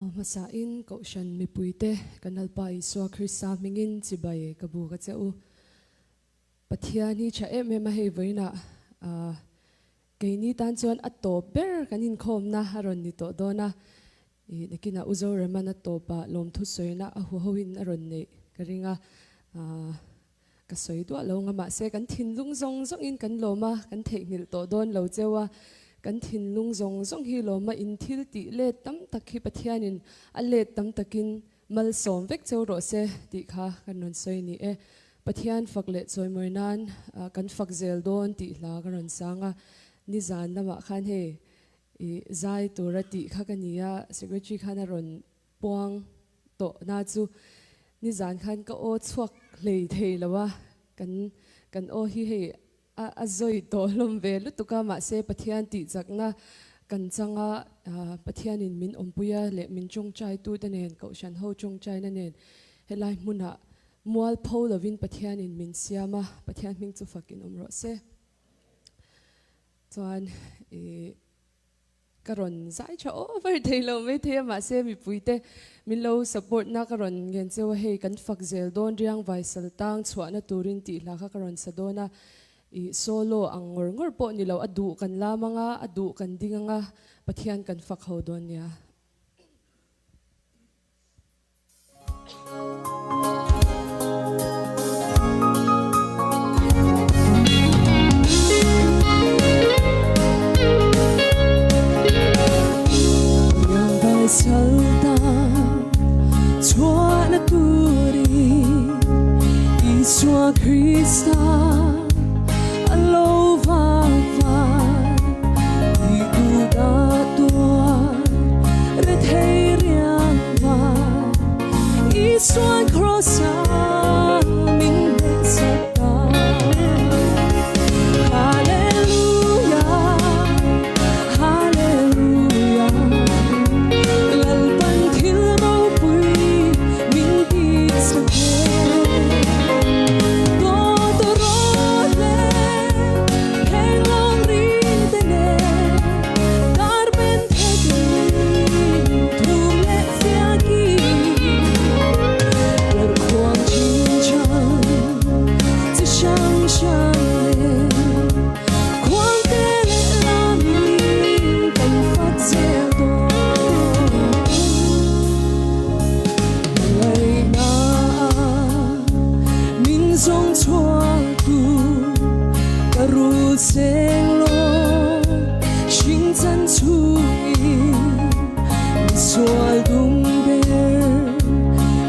Hmasain Kohhran mipuite kan Lalpa Isua Krista hmingin chibai ka buk a che u. Pathian hi tha em em a hei vawiinah keini tan chuan a tawp ber kan inkhawmna a rawn ni tawh dawn a, ih nakinah U Zoreman a tawpah lawmthu sawina a huhoin a rawn neih ka ring a, ka sawi duah lo nga mahse kan thinlung zawng zawngin kan lawm a, kan theihnghilh tawh dawn lo cheu a, kan thinlung zawng zawng hi lawm a in thil tih let tam tak hi Pathianin a let tam takin malsawm vek cheu rawh se tih kha kan rawn sawi ni e. Pathian fak leh chawimawi nan kan fak zel dawn tih hla ka rawn sang a, nizan lamah khan hei i zai tura tih kha ka ni a, secretary khan a rawn Puang tawh na chu nizan khan ka aw chhuak hlei thei lo a, kan kan aw hi hei a a zawi tawh hlawm ve lutuk a, mahse Pathian tihchakna kan chang a, Pathianin min awmpui a leh min tawngtai tute nen Kohhran ho tawngtaina nen helai hmunah mual pho lovin Pathianin min siam a, Pathian hming chu fakin awm rawh se. Chuan ih. Ka rawn zai tha over thei lo mai thei a, mahse mipuite min lo support na ka rawn ngen cheu a, hei kan fak zel dawn riang vai sal tang chhuahna turin tih hla kha ka rawn sa dawn a, ih solo ang ngawr ngawr pawh ni lo, a duh kan lam anga, a duh kan ding anga, Pathian kan fak ho dawn nia. Isua Krista a lo va van ti tu da tuar rethei riang van Isuan cross-ah min hmehsak ta. Hallelujah, Hallelujah, Lalpan thil ropui min tihsak e. Dawt rawt leh phenglawng ri te nen dar ben thek in thum leh fiak in Perkhuang chinchang chi hrang hrang nen khuang te leh lam in kan fak zel dawn. Ngaihna min zawng chhuak tu ka rul seng lo hring chan chungin mi sual dum ber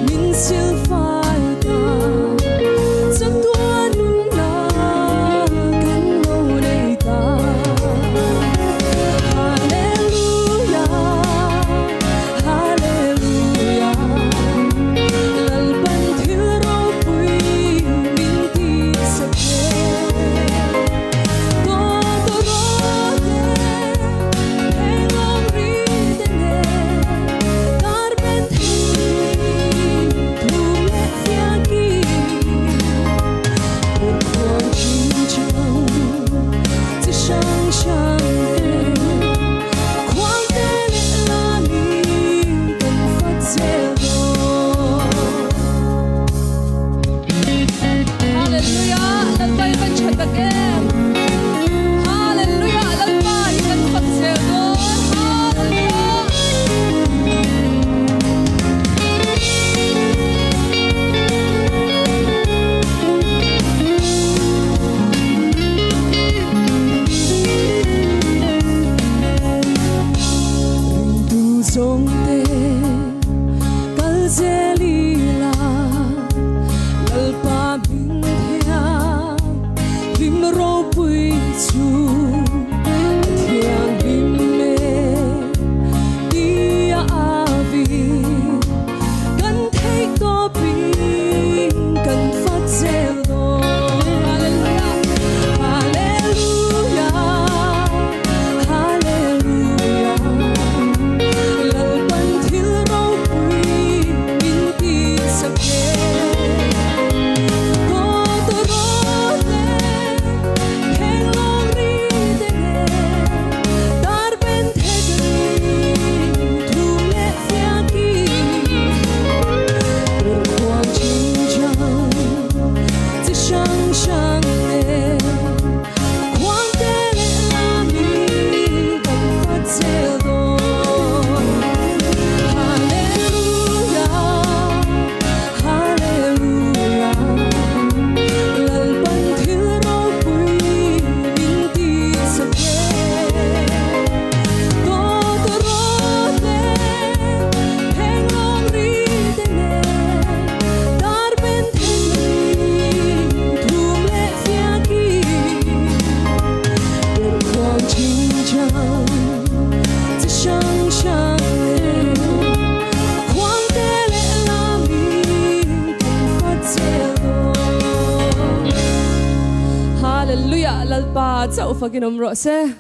min sil fai ta chatuan nunna kan lo nei ta. Hallelujah, Hallelujah, Lalpan thil ropui min tihsak e. Dawt rawt leh phenglawng ri te nen dar ben thei thum leh fiakin Perkhuang chinchang chi hrang hrang te khuang te leh lamin kan fat zel dawn. Hallelujah Lalpa i van tha tak em Hallelujah Lalpa i kan fak zel dawn Hallelujah. Ringtu zawng te kal zel ila Lalpa hming thiang hlim ropui chu a thianghlim e tia avi kan theih tawpin kan fak zel dawn. Hallelujah, Hallelujah, Hallelujah, Lalpan thil ropui min chauh fakin awm rawh se.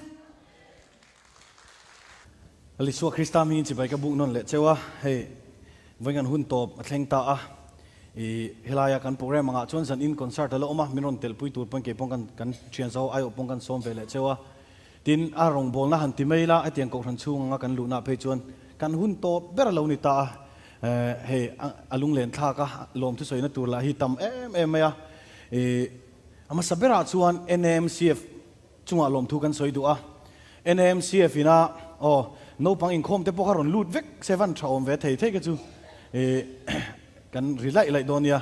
Isua Krista hmingin chibai ka buk nawn leh cheu a, hei vawiin hun tawp a thleng ta a, i helaia kan program angah chuan zan in concert a la awm a, min rawn telpui tur pawn keipawng kan kan thian zo aiawh pawng kan sawm ve leh cheu a, tin a rawngbawlna han ti mai ila hetiang kohhran chhung anga kan luhna phei chuan kan hun tawp ber a lo ni ta a, hei a lunglen thlak a, lawm thusawina tur lah hi tam em em mai a, i a hmasa berah chuan NAMCF Chungah lawmthu kan sawi duh a, NAMCF ina aw naupang inkhawm te pawh kha rawn lut vek se van tha awm ve thei thei kha chu ih kan ri laih laih dawn nia.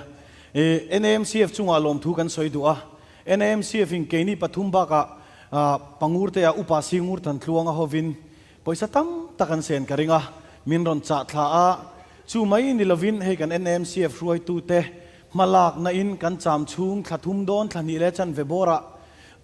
Ih NAMCF chungah lawmthu kan sawi duh a, NAMCF in keini pathum bakah Pangur te ah Upa Singur Thantluanga hovin pawisa tam tak an sen ka ring a, min rawn chah thla a, chu mai ni lovin hei kan NAMCF hruaitu te hmalakna in kan cham chhung thla thum dawn thla hnih leh chanve bawrah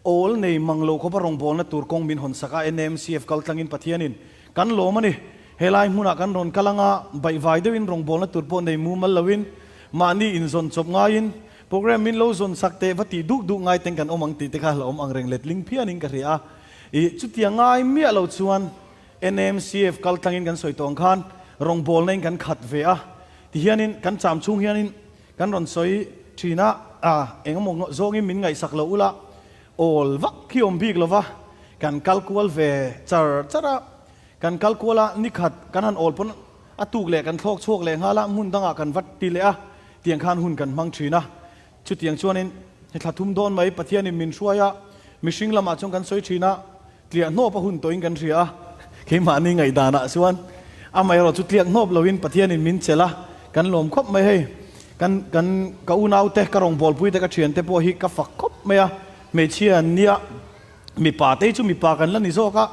Awl nei mang lo khawpa rawngbawlna tur kawng min hawn sak a, NAMCF kal tlangin Pathianin kan lawm a ni. Helai hmunah kan rawn kal anga baihvai deuhin rawngbawlna tur pawh nei mumal loin mahni inzawn chawp ngaiin program min lo zawn sak teh va tih duk duk ngai teng kan awm ang tih te kha hlauhawm ang reng letling phianin ka hria a. Ih, chutia ngai miah lo chuan NAMCF kal tlangin kan sawi tawh ang khan rawngbawlna in kan khat ve a, tihianin kan cham chhung hianin Kan rawn sawi thin a, a engemaw zawngin min ngaihsak lo ula, awl vak hi awm bik lova, kan kal kual ve char char a, kan kal kual a, nikhat kan han awl pawn a tuk leh kan thlawk chhuak leh nghal a, hmun dangah kan vat ti leh a, tiang khan hun kan hmang thin a. Chutiang chuanin he thla thum dawn mai Pathianin min hruai a, mihring lamah chuan kan sawi thin a, tliah hnawp a hun tawhin kan hria a, keimahni ngaihdanah chuan amaherawh chu tliak hnawp loin Pathianin min chelh a, kan lawm khawp mai hei. Kan kan ka unaute, ka rawngbawlpuite, ka thiante pawh hi ka fak khawp mai a, hmeichhia an nia, mipa te hi chu mipa kan la ni zawk a,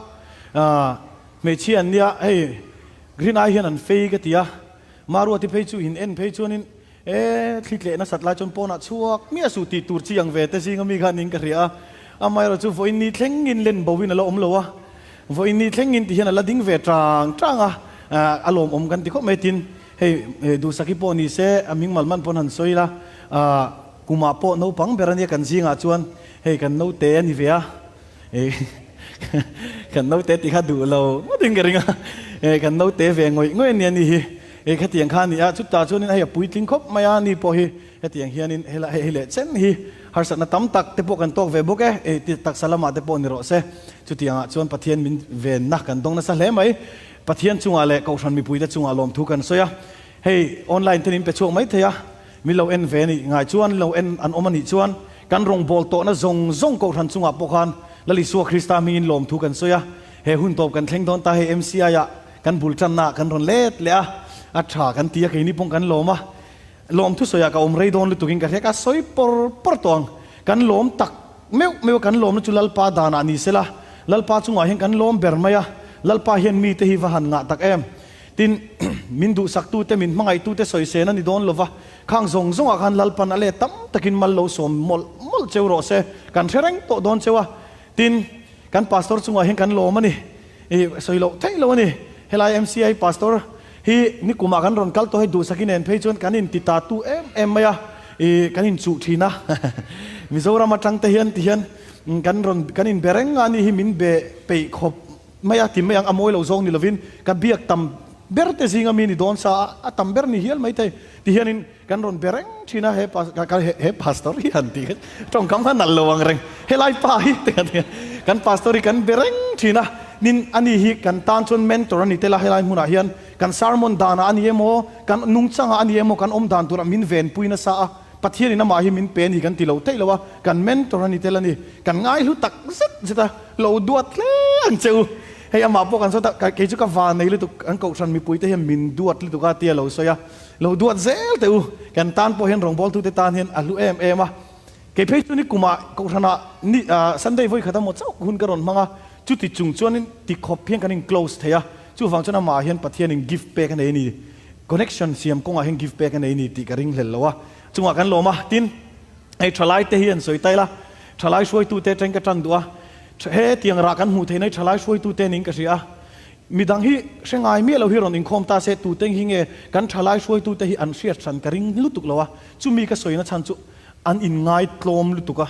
hmeichhia an nia hei rin ai hian an fei ka ti a, Maruati phei chu in en phei chuanin E, thli tleh nasat lai chuan pawnah chhuak miah suh tih tur chi ang ve te zinga mi kha ning ka hria a, amaherawh chu vawiin ni thlengin len boin a la awm lo a, vawiin ni thlengin ti hian a la ding ve tang tang a, a lawmawm kan ti khawp mai tin hei Duhsaki pawh ni se a hming malman pawn han sawi ila, kumah pawh naupang ber a nia kan zingah chuan hei kan naute a ni ve a, kan naute tih kha duh lo ngawtin ka ring a, kan naute ve ngawih ngawih a nia ni hi. Hei khatiang kha a ni a, chutah chuanin hei a puitling khawp mai a, ni pawh hi hetiang hianin hela hei leh chen hi harsatna tam tak te pawh kan tawk ve bawk e, ei ti taksa lamah te pawh ni rawh se. Chutiangah chuan Pathian min venna kan dawng nasa hle mai. Pathian chungah leh Kohhran mipuite chungah lawmthu kan sawi a, hei online ten in pe chhuak mai thei a, min lo en ve a nih ngai chuan lo en an awm a nih chuan kan rawngbâwl tawhna zawng zawng Kohhran chungah pawh khan Lal Isua Krista hmingin lawmthu kan sawi a, he hun tawp kan thleng dawn ta hei MCI-ah Kan bul tanna kan rawn let leh a, a tha kan ti a, keini pawh kan lawm a. Lawm thusawiah ka awm rei dawn lutukin ka hria, ka sawi pawr pawr tawh ang. Kan lawm tak meuh meuh a, kan lawmna chu Lalpa danah ni sela, Lalpa chungah hian kan lawm ber mai a, Lalpa hian mite hi va han ngah tak em. Tin, min duhsaktute, min hmangaihtute sawisên a ni dawn lova, khang zawng zawngah khan Lalpan a let tam takin mal lo sawm mawlh mawlh cheu rawh se, kan hre reng tawh dawn cheu a. Tin, kan pastor chungah hian kan lawm a ni. Ih, sawi loh theih lo a ni. Helai MCI pastor hi nikumah kan rawn kal tawh hei duhsaki nen phei chuan kan inti ta tu em em mai a, ih, kan inchuh thin a. Mizoram atang te hian ti hian kan rawn kan inbe reng a ni hi min be peih khawp mai a, ti mai ang a mawi lo zawng ni lovin ka biak tam ber te zinga mi ni dawn sa a, a tam ber ni hial mai thei. Ti hianin Kan rawn be reng thin a, he he pastor hi han tih kha tawngkam kha nalh lo ang reng, helai pa hi ti a kan pastor hi kan be reng thin a, nin ani hi kan tan chuan mentor a ni tel a, helai hmunah hian kan sermon danah a ni emaw, kan nungchangah a ni emaw, kan awm dan turah min venpui nasa a, Pathianin amah hi min pe a ni kan ti lo theih lo a, kan mentor a ni tel a ni, kan ngaihlu tak zet zet a, lo duat hle ang che u, hei amah pawh kan sawi ta, kei chu ka van nei lutuk, kan kohhran mipuite hian min duat lutuk a tia lo sawi a. Lo duat zel teh u, kan tan pawh hian rawngbawltute tan hian a hlu em em a. Kei phei chu ni kumah Kohhranah ni Sunday vawi khat emaw chauh hun ka rawn hmang a, chuti chung chuanin ti khawp hian kan in close thei a, chuvang chuan amah hian Pathianin gift pek a nei a ni, connection siam kawngah hian gift pek a nei a ni tih ka ringhlel lo a, chungah kan lawm a. Tin, hei thalai te hi an sawi tail a, thalai hruaitute atangin ka tan duh a, hetiang rah kan hmuh theihna hi thalai hruaitute niin ka hria a, Midang hi hre ngai miah lo hi rawn inkhawm ta se, tute hi nge kan thalai hruaitute hi an hriat hran ka ring lutuk lo a, chumi ka sawina chhan chu an inngai tlawm lutuk a,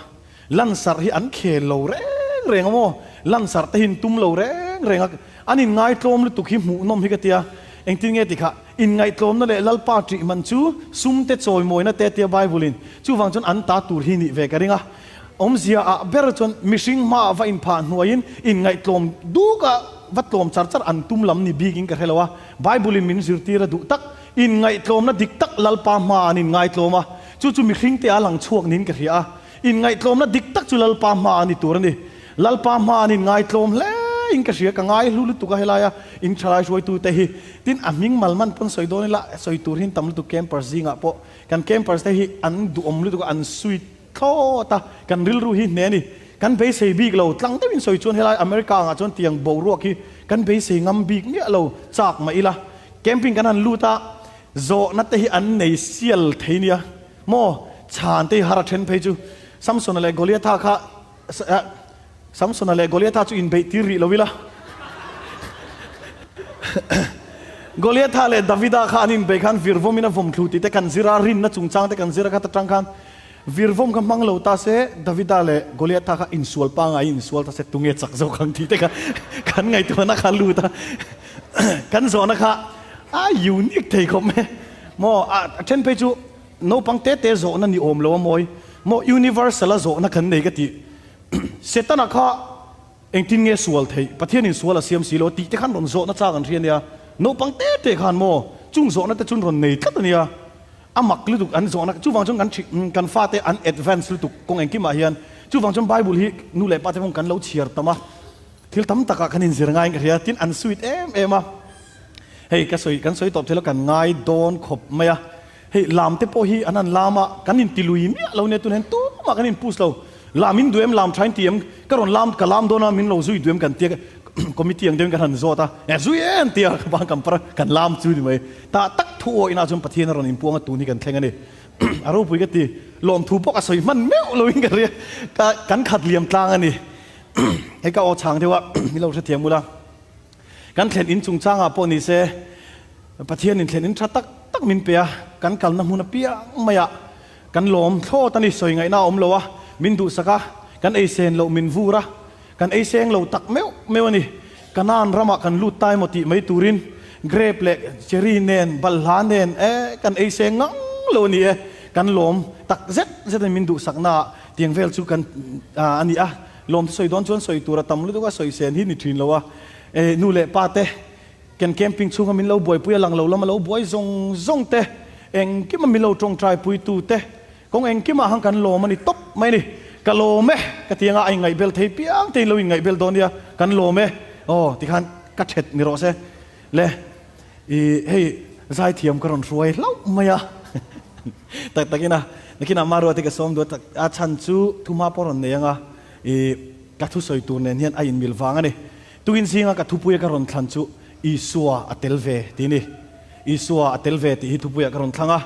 lansarh hi an khel lo reng reng a maw? Lansarh te hi in tum lo reng reng a, an inngaitlawm lutuk hi hmuhnawm hi ka tia. Engtin nge tikha? Inngaihtlawmna leh Lalpa ṭih man chu sum te chawimawina te tia Bible-in chuvang chuan an ta tur hi nih ve ka ring a. Awmzia ah ber chuan mihring hmaah va inphah hnuaiin inngaihtlawm duka va tlawm char char an tum lam ni bikin ka hre lo a. Bible-in min zirtir a duh tak, inngaihtlawmna dik tak Lalpa hmaah an inngaitlawm a, chu chu mihring te a lang chhuak niin ka hria a. Inngaihtlawmna dik tak chu Lalpa hmaah a ni tur a ni. Lalpa hmaah an inngaitlawm hle in ka hria, ka ngai hlu lutuk a helaia in thalai hruaitute hi. Tin, a hming mal man pawn sawi dawn ila, sawi tur hi tam lutuk campers zingah pawh kan campers te hi an duhawm lutuk a, an sweet thlawt a, kan rilru hi hne a ni. Kan beisei bik lo, tlang deuhin sawi chuan helai America angah chuan tiang boruak hi kan beisei ngam bik miah lo chak mah ila. Camping kan han lut a, zawhna te hi an nei sial thei nia. Maw? Chhan te hi har a then phei chu Samsona leh Goliatha kha Samsona leh Goliatha chu inbeih tir rih lo ila. Goliatha leh Davida kha an inbeih khan virvawmin a vawm thlu tih te kan zir a, rinna chungchang te kan zir a kha ta tang khan virvawm kha hmang lo ta se Davida leh Goliatha kha insual pangai insual ta se tunge chak zawk ang tih te kha kan ngaihtuahna kha lut a. Kan zawhna kha a unique thei khawp mai. Maw a then phei chu naupang te te zawhna ni awm lo a mawi. Maw universal a zawhna kan nei ka tih. Setana kha engtin nge sual theih, Pathianin sual a siam si lo a tih te khan rawn zawhna chak an hria nia. Naupang te te khan maw chung zawhna te chun rawn nei tlat a nia. A mak lutuk an zawhna chuvang chuan kan thi kan fate an advance lutuk kawng engkimah hian. Chuvang chuan Bible hi nu leh pa te pawh kan lo chhiar tam a. Thil tam takah kan inzir ngaiin ka hria, tin an sweet em em a. Hei ka sawi kan sawi tawp thei lo kan ngai dawn khawp mai a. Hei lam te pawh hi an han lam a, kan inti lui miah lo nia tunah hian tumah kan inpush lo. Lam in duh em, lam tha in ti em, ka rawn lam ka lam dawn a min lo zui duh em kan tia committee ang deuhin kan han zawt a, e zui em tia ka bang kan par a kan lam chu ni mai. Tah tak thu awih inah chuan Pathian a rawn inpuang a tun hi kan thleng a ni. A ropui ka ti, lawmthu pawh ka sawi hman meuh loin ka ria, ka kan khat liam tlang a ni. Hei ka aw chhang deuh a, ni lo hrethiam ula. Kan thlen in chungchangah pawh ni se, Pathianin thlen in tha tak tak min pe a, kan kalna hmun apiang maiah kan lawm thlawt a ni, sawi ngaihna a awm lo a, min duhsak a, kan ei sen loh min vur a, kan ei seng lo tak meuh meuh a ni. Kanaan ramah kan lut ta emaw tih mai turin grape leh cherry nen, balhla nen e kan ei seng ngang lo a ni e, kan lawm tak zet zet a ni min duhsaknaah. Tiang vel chu kan a ni a, lawm sawi dawn chuan sawi tur a tam lutuk a, sawi sen hi ni thin lo a. E nu leh pa te, ken camping chhunga min lo buaipui a lang lo lama lo buai zawng zawng te, engkima min lo tawngtai pui tu te, kawng engkimah han kan lawm a ni tawp mai a ni. Ka lawm e, ka ti anga a inngaihbel thei piang te in lo inngaihbel dawn nia, kan lawm e, aw tikhan ka thet ni rawh se. Le, i hei zaithiam ka rawn hruai hlauh mai a, tak takin a, nakinah Maruati ka sawm duh a, tak a chhan chu thumha pawh rawn nei ang a, i ka thusawi tur nen hian a inmil vang a ni. Tukin zinga ka thupuia ka rawn thlan chu Isua a tel ve tih a ni. Isua a tel ve tih hi thupuiah ka rawn thlang a,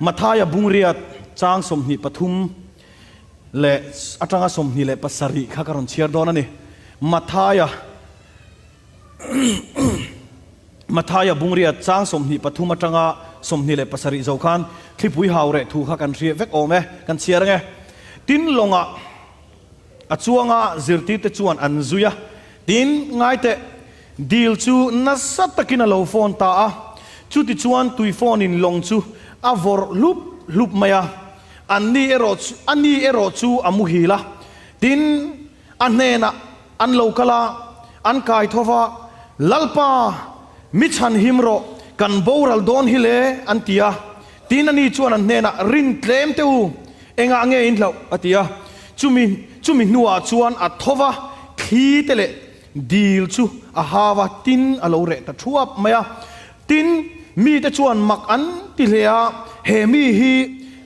Mathaia bungriat chang 23 leh atanga 27 kha ka rawn chhiar dawn a ni. Mathaia. Mathaia bungriat chang 23 atanga 27 zo khan thlipui hau reh thu kha kan hria vek awm e, kan chhiar ang e. Tin lawngah a chuanga zirtirte chuan an zui a, tin ngaiteh dil chu nasa takin a lo fawn ta a, chutichuan tui fawnin lawng chu a vawrh hlup hlup mai a, anni erawh chu ani erawh chu a muhil a, tin a hnenah An lo kal a, an kai tho va, Lalpa, mi chhan him rawh, kan boral dawn hi le, an ti a. Tin ani chuan an hnenah, Rin tlem teh u, engah nge in hlauh? a ti a. Chumi, chumi hnuah chuan a tho va, thli te leh dil chu a hau a, tin a lo reh ta thuap mai a. Tin, mite chuan mak an ti hle a, He mi hi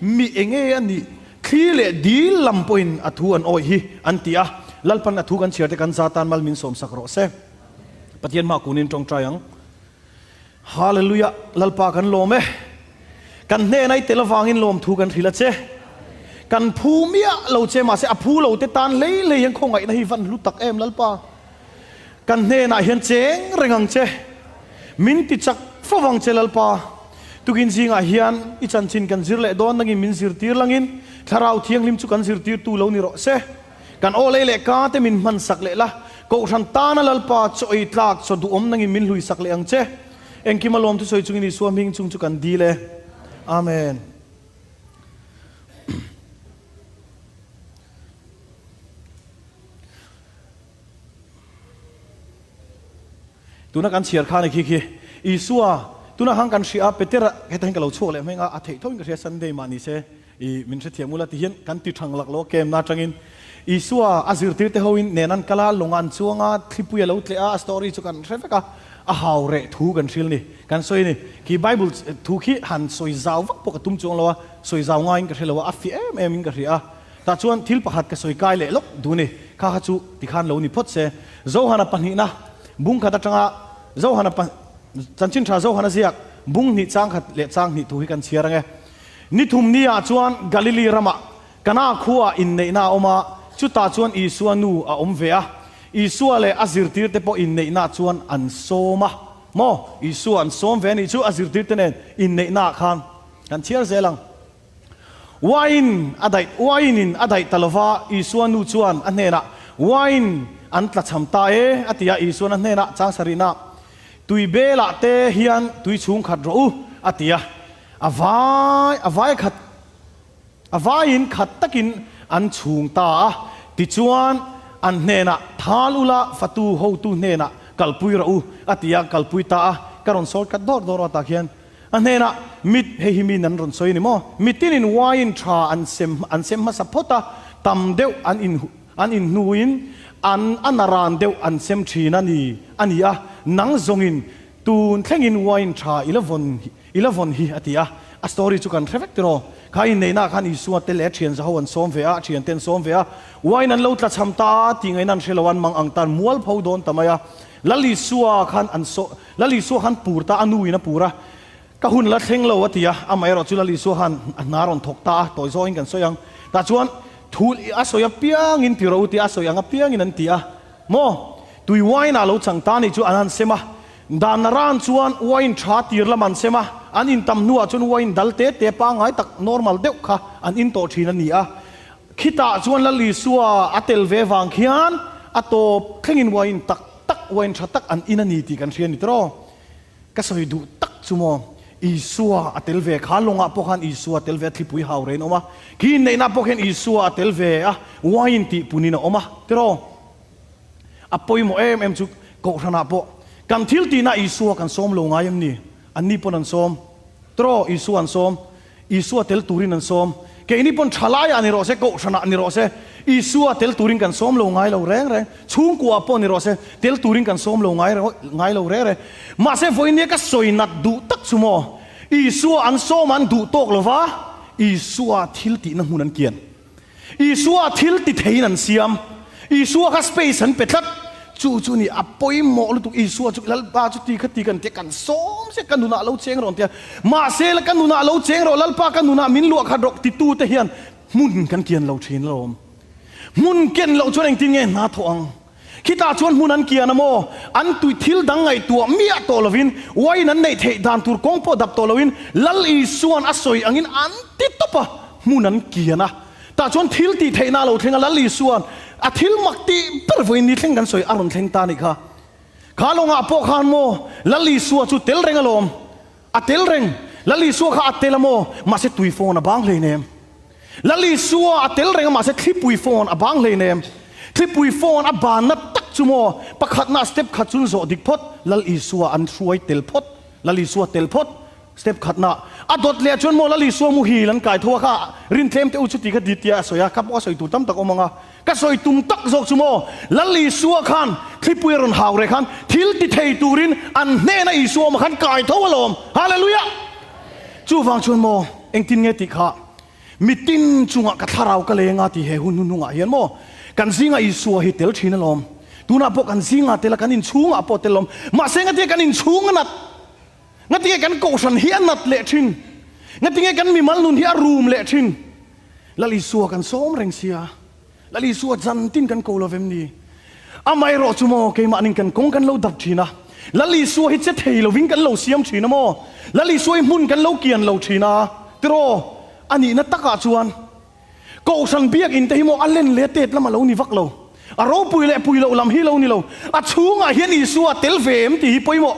mi enge a nih? Thli leh dil lam pawhin a thu an awih hi an ti a, Lalpan a thu kan chhiar te kan za tan mal min sawmsak rawh se. Pathian hma kunin tawngtai ang. Hallelujah, Lalpa kan lawm e. Kan hnena i tel avangin lawm thu kan hrilh a che. Kan phu miah lo che mahse a phu lo te tan hlei hlei hian khawngaihna hi van hlu tak em Lalpa. Kan hnenah hian cheng reng ang che. Min ti chak fo vang che Lalpa. Tukin zingah hian i chanchin kan zir leh dawn nangin min zirtir langin Thlarau Thianghlim chu kan zirtirtu lo ni rawh se. Kan aw lei leh ka te min hman sak leh la, Kohhran tana Lalpa chaw ei tlak chaw duhawm nangin min hlui sak leh ang che. Engkim a lawm thusawi chungin Isua hming chung chu kan dil e. Amen. Tuna kan chhiar khan khi khi Isua tuna khan kan hria Petera heta hian ka lo chhuak leh hmeng a, a theih tho in ka hria Sunday mah ni se i min hrethiam ula ti hian kan ti thang lak lo kem na atangin Isua a zirtir te ho in nen an kal a, lawng an chuang a, thlipui a lo tleh a, a story chu kan hre vek a, a hau reh thu kan hril ni, kan sawi ni. Khi Bible thu khi han sawi zau vak pawh ka tum chuang lo a, sawi zau ngaiin ka hre lo a, a fiah em em in ka hria a. Tah chuan thil pakhat ka sawi kai leh lawk duh ni, kha kha chu tikhan lo ni phawt se. Zohana pahnihna bung khat atanga Zohana pa chanchin tha Zohana ziak bung hnih chang khat leh chang hnih thu hi kan chhiar ang e. Ni thum ni ah chuan Galili ramah Kana khuaah inneihna a awm a, chutah chuan Isua nu a awm ve a. Isua leh a zirtirte pawh inneihnaah chuan an sawm a. Maw? Isua an sawm ve a nih chu a zirtirte nen inneihnaah khan kan chhiar zel ang. Wine a daih, wine in a daih ta lova, Isua nu chuan a hnenah, Wine an tlachham ta e, a ti a. Isuan a hnenah chang sarihna, Tui belah te hian tui chhung khat rawh u, a ti a. A vai, a vai khat, a vaiin khat takin an chhung ta a. Tichuan, an hnenah, Thal ula, fatu hotu hnenah kalpui rawh u, a ti a, kalpui ta a. Ka rawn sawi khat dawr dawr a tah khian. A hnenah, Mit, hei hi mi nan rawn sawi a ni maw? Mitinin wine tha an sem an sem hmasa phawt a, tam deuh an in an in hnuin an a naran deuh an sem thin a ni a ni a, nang zawngin tun thlengin wine tha i la vawn i la vawn hi a ti a. A story chu kan hre vek tiraw? Kha inneihnaah khan Isua te leh a thian zaho an sawm ve a, a thiante an sawm ve a, wine an lo tlachham ta a tih ngaihna an hre lo a, an mang ang tan mualpho dawn ta mai a. Lal Isua khan an saw Lal Isua khan pur ta, a nu in a pur a, ka hun la thleng lo a ti a, amaherawh chu Lal Isua khan a hna rawn thawk ta a, tawi zawngin kan sawi ang. Tah chuan thu a sawi apiangin ti rawh u tia a sawi ang apiangin an ti a, maw? Tui wine ah lo chang ta nih chu an han sem a, dan ran chuan wine tha tir lam an sem a, an in tam hnuah chuan wine dal te te pangngai tak normal deuh kha an in tawh thin a ni a. Khitah chuan Lal Isua a tel ve vang khian a tawp thlengin wine tak tak wine tha tak an in a ni tih kan hria a ni tiraw? Ka sawi duh tak chu maw, Isua a tel ve kha lawngah pawh khan Isua a tel ve a, thlipui hau rein a awm a, khi inneihna pawh khian Isua a tel ve a, wine tih punin a awm a tiraw? A pawimawh em em chu Kohhranah pawh kan thil tihna Isua kan sawm lo ngai em ni? Anni pawn an sawm tiraw? Isua an sawm. Isua tel turin an sawm. Keini pawn tha laiah ni rawh se, Kohhranah ni rawh se, Isua tel turin kan sawm lo ngai lo reng reng. Chhungkuaah pawh ni rawh se, tel turin kan sawm lo ngai ngai lo reng reng. Mahse vawinia ka sawi nat duh tak chu maw, Isua an sawm an duh tawk lo va, Isua thil tihna hmun an kian. Isua thil ti theiin an siam. Isua kha space an pe tlat. Chu chu ni a pawimawh lutuk Isua chu Lalpa chu ti kha ti kan tia kan sawm se ka nunah lo cheng rawh an tia. Mahse la ka nunah lo cheng rawh Lalpa ka nunah min luah khat rawh titu te hian hmun kan kian lo thin alawm. Hmun ken loh chuan engtin nge hna thawh ang? Khitah chuan hmun an kian a maw? An tui thil dang ngaihtuah miah tawh lovin wine an neih theih dan tur kawng pawh dap tawh loin Lal Isua'n a sawi angin an ti tawp a, hmun an kian a. Tah chuan thil tih theihna a lo thleng a, Lal Isua'n a thil mak tih ber vawiin ni thleng kan sawi a rawn thleng ta a nih kha. Kha lawngah pawh khan maw Lal Isua chu tel reng alawm. A tel reng. Lal Isua kha a tel a maw? Mahse tui phone a bang hleinem. Lal Isua a tel reng a mahse thlipui phone a bang hleinem. Thlipui phone a banna tak chu maw? Pakhatna step khat chun zawh dik phawt, Lal Isua an hruai tel phawt. Lal Isua tel phawt. Step khatna a dawt leh chuan maw Lal Isua muhil an kai tho a kha rin tlem teh u chuti kha di tia a sawi a, kha pawh a sawi tur tam tak awm ang a. Ka sawi tum tak zawk chu maw, Lal Isua khan thlipui a rawn hau reh khan thil ti thei turin an hnena Isua awmah khan kai tho alawm. Hallelujah! Chuvang chuan maw, engtin nge tih kha mitin chungah ka thlarau ka leng a ti he hun hnuhnungah hian maw, kan zingah Isua hi tel thin alawm. Tunah pawh kan zingah tel a, kan inchhungah pawh tel alawm. Mahse ngatinge kan inchhung a nat? Ngatinge kan kohhran hi a nat leh thin? Ngatinge kan mimal nun hi a rum leh thin? Lal Isua kan sawm reng sia, Lal Isua zantin kan ko lo vem ni? Amaherawh chu maw, keimahnin kan kawng kan lo dap thin a, Lal Isua hi che thei lovin kan lo siam thin a maw? Lal Isua hi hmun kan lo kian lo thin a, tiraw? A nihna takah chuan. Kohhran biakinn te hi maw a len leh tet lam a lo ni vak lo. A ropui leh pui loh lam hi lo ni lo. A chhungah hian Isua a tel ve em tih hi pawimawh.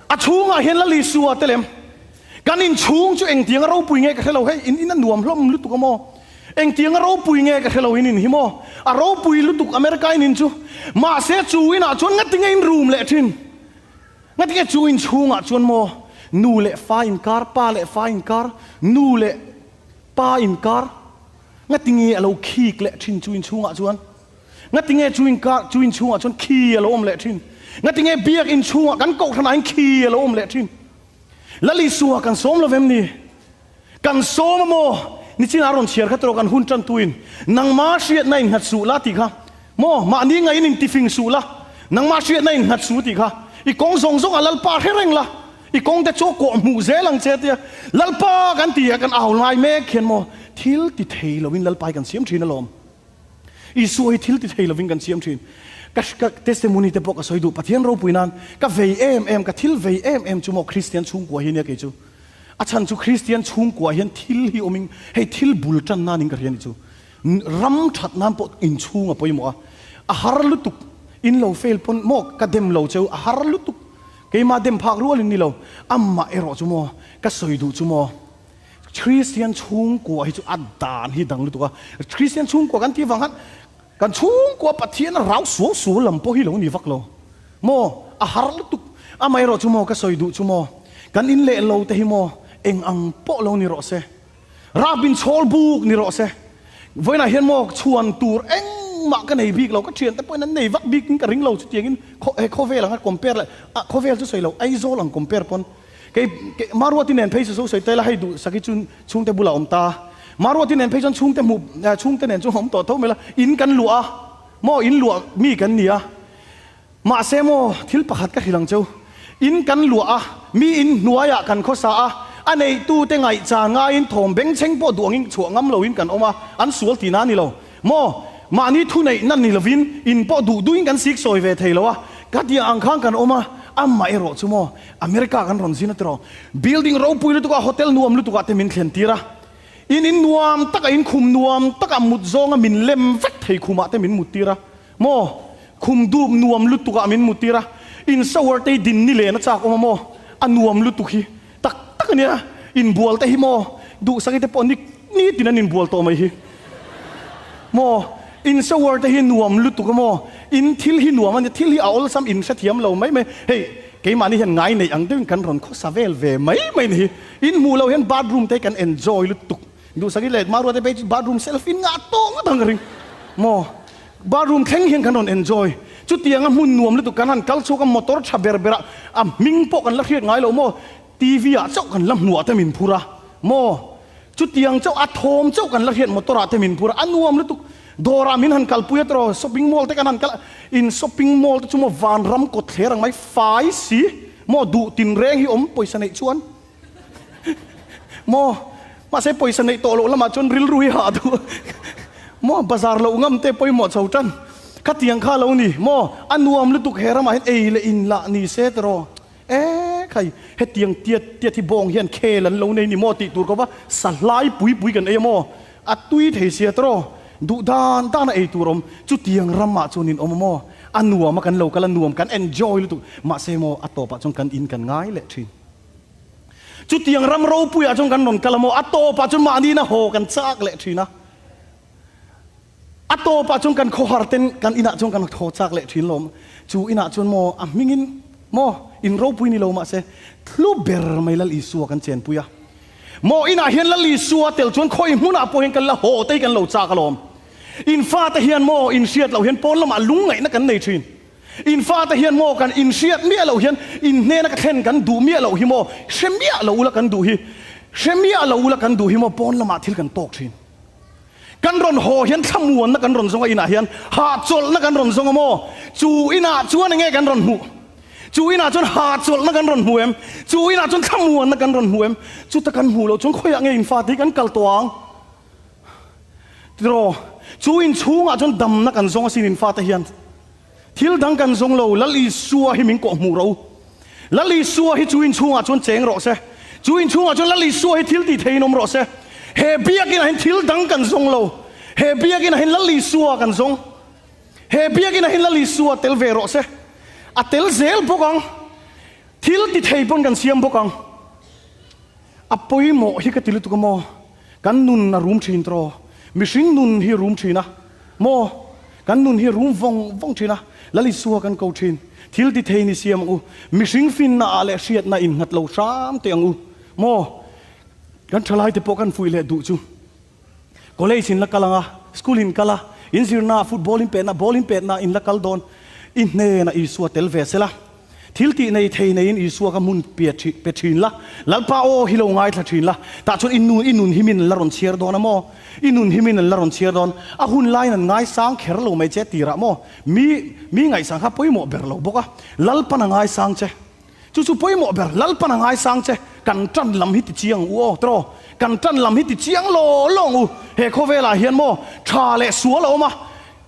A chhungah hian Lal Isua a tel em? Kan inchhung chu engtianga ropui nge ka hre lo. Hei in in a nuam hlawm lutuk a maw? Engtianga ropui nge ka hre lo in in hi maw? A ropui lutuk America in in chu. Mahse chu inah chuan ngatinge in rum leh thin? Ngatinge chu inchhungah chuan maw nu leh fa inkar, pa leh fa inkar, nu leh pa inkar, ngatinge a lo khik leh thin chu inchhungah chuan? Ngatinge chu inkar chu inchhungah chuan khi a lo awm leh thin? Ngatinge biak inchhungah kan kohhranah hian khi a lo awm leh thin? Lal Isua kan sawm lo vem ni? Kan sawm a maw? Nichin a rawn chhiar kha tawh kan hun tan tuin nangma hriatna in nghat suh la tih kha maw? Mahni ngaiin in tifing suh la, nangma hriatna in nghat suh tih kha. I kawng zawng zawng a Lalpa hre reng la, i kawng te chu a kawh hmuh zel ang che tia Lalpa kan ti a kan au lai mek hian maw thil ti thei lovin Lalpa hi kan siam thin alawm. Isua hi thil ti thei lovin kan siam thin. Ka ka testimony te pawh ka sawi duh Pathian ropui nan ka vei em em ka thil vei em em chu maw Kristian chhungkua hi nia kei chu. A chhan chu Kristian chhungkua hian thil hi awmin hei thil bul tan nan in ka hria ni chu. Ram that nan pawh inchhung a pawimawh a. A har lutuk in lo fail pawn maw ka dem lo cheu a har lutuk. Keimah dem phak rual in ni lo. Amah erawh chu maw ka sawi duh chu maw Kristian chhungkua hi chu a dan hi dang lutuk a. Kristian chhungkua kan tih vang khan kan chhungkua Pathian a rau suau suau lam pawh hi lo ni vak lo. Maw a har lutuk. Amaherawh chu maw ka sawi duh chu maw kan in leh lo te hi maw eng ang pawh lo ni rawh se. Rabin chhawl buk ni rawh se. Vawiinah hian maw chhuan tur engmah ka nei bik lo, ka thiante pawhin an nei vak bik in ka ring lo chutiangin he khawvel anga compare leh ah khawvel chu sawi lo Aizawl ang compare pawn kei Maruati nen phei chu so sawi taila hei duh saki chu chhungte bulah awm ta Maruati nen phei chuan chhungte hmuh chhungte nen chu awm tawh tho mai la in kan luah a maw in luah mi kan ni a Mahse maw, thil pakhat ka hrilh ang cheu. In kan luah a, mi in hnuaiah kan khawsa a, a neihtute ngaihchan ngaiin thawm bengchheng pawh duh angin chhuah ngam loin kan awm a, an sual tihna a ni lo. Maw, mahni thuneihna ni lovin in pawh duh duhin kan siksawi ve thei lo a, ka tih ang khan kan awm a, amah erawh chu maw, America kan rawn zin a tiraw, building ropui lutuk a, hotel nuam lutuk ah te min thlen tir a, in in nuam takah in khum nuam takah mut zawnga min lem vek thei khumah te min mut tir a, Maw? Khum dup nuam lutuk ah min mutir a, in shower te hi din ni len a chak awm a maw? A nuam lutuk hi tak tak a nia, inbual te hi maw? Duhsaki te pawh ni nitin an inbual tawh mai hi. Maw? In shower te hi nuam lutuk a maw? In thil hi nuam a nia, thil hi a awlsam in hrethiam lo mai mai. Hei, keimahni hian ngai neih ang deuhin kan rawn khawsa vel ve mai mai ni hi. In hmuh loh hian bathroom te hi kan enjoy lutuk. Duhsaki leh Marua te phei chu bathroom self in ngah tawh ngawt ang ka ring. Maw? Bathroom thleng hian kan rawn enjoy. Chutianga hmun nuam lutuk kan han kal chhuak a, motor tha ber berah a hming pawh kan la hriat ngai lo maw? TV ah chauh kan la hmuh ah te min phur a maw? Chutiang chauh a thawm chauh kan la hriat motor ah te min phur a, a nuam lutuk. Dawrah min han kalpui a tiraw, shopping mall te kan han kal a, in shopping mall te chu maw vanram kawt thler ang mai fai si maw duh tinreng hi awm pawisa neih chuan. Maw? Mahse pawisa neih tawh loh lamah chuan rilru hi hah duh. Maw? Bazar loh ngam te pawimawh chho tan. Khatiang kha lo ni. Maw? A nuam lutuk he ramah hian ei leh in lah ni se tiraw. E khai, hetiang tiat tiat hi bawng hian khel an lo nei ni maw tih tur kawp a, sa hlai pui pui kan ei a maw? A tui thei sia tiraw. Duh dan dan a ei tur awm. Chutiang ramah chuan in awm a maw? A nuam a kan lo kal a nuam kan enjoy lutuk. Mahse maw a tawpah chuan kan in kan ngai leh thin. Chutiang ram ropuiah chuan kan rawn kal a maw? A tawpah chuan mahniin a haw kan chak leh thin a. A tawpah chuan kan khawhar ten kan inah chuan kan haw chak leh thin lawm. Chu inah chuan maw a hmingin maw in ropui ni lo mahse thlu ber mai Lal Isua kan chenpui a. Maw inah hian Lal Isua tel chuan khawi hmunah pawh hian kan la haw te hi kan lo chak alawm. In fate hian maw in hriat loh hian pawn lamah lungngaihna kan nei thin. In fate hian maw kan inhriat miah loh hian in hnena ka thlen kan duh miah loh hi maw hre miah lo ula kan duh hi hre miah lo ula kan duh hi maw pawn lamah thil kan tawk thin. Kan rawn haw hian thlamuanna kan rawn zawng a inah hian hahchawlhna kan rawn zawng a maw chu inah chuan enge kan rawn hmuh chu inah chuan hahchawlhna kan rawn hmu em chu inah chuan thlamuanna kan rawn hmu em chuta kan hmuh loh chuan khawiah nge in fate hi kan kal tawh ang. Tiraw, chu inchhungah chuan damna kan zawng asin in fate hian. Thil dang kan zawng lo, Lal Isua hi min kawh hmuh rawh u. Lal Isua hi chu inchhungah chuan cheng rawh se. Chu inchhungah chuan Lal Isua hi thil tih theiin awm rawh se. He biakin ah hin thil dang kan zawng lo. He biakin ah hin Lal Isua kan zawng. He biakin ah hin Lal Isua tel ve rawh se. A tel zel bawk ang. Thil ti thei pawn kan siam bawk ang. A pawimawh hi ka ti lutuk a maw? Kan nun a rum thin tawh. Mihring nun hi rum thin a maw? Kan nun hi rum vawng vawng thin a. Lal Isua kan ko thin. Thil ti thei ni siam ang u. Mihring finna ah leh hriatna innghat lo hram teh ang u maw? Kan thalai te pawh kan fuih leh duh chu. College in la kal ang a, school in kal a, in zirna ah football in petna, ball in petna in la kal dawn. I hnenah Isua tel ve sela. Thil tih nei thei neiin Isua ka hmun pe pe thin la, Lalpa aw hi lo ngaithla thin la, tah chuan i nun i nun himin an la rawn chhiar dawn a maw? I nun himin an la rawn chhiar dawn. A hun laiin an ngaisang kher lo mai che tirah maw? Mi mi ngaihsang kha pawimawh ber lo bawk a, Lalpan a ngaisang che. Chu chu pawimawh ber, Lalpan a ngaisang che, kan tan lam hi ti chiang u aw, tiraw? Kan tan lam hi ti chiang law lawng u. He khawvelah hian maw tha leh sual a awm a,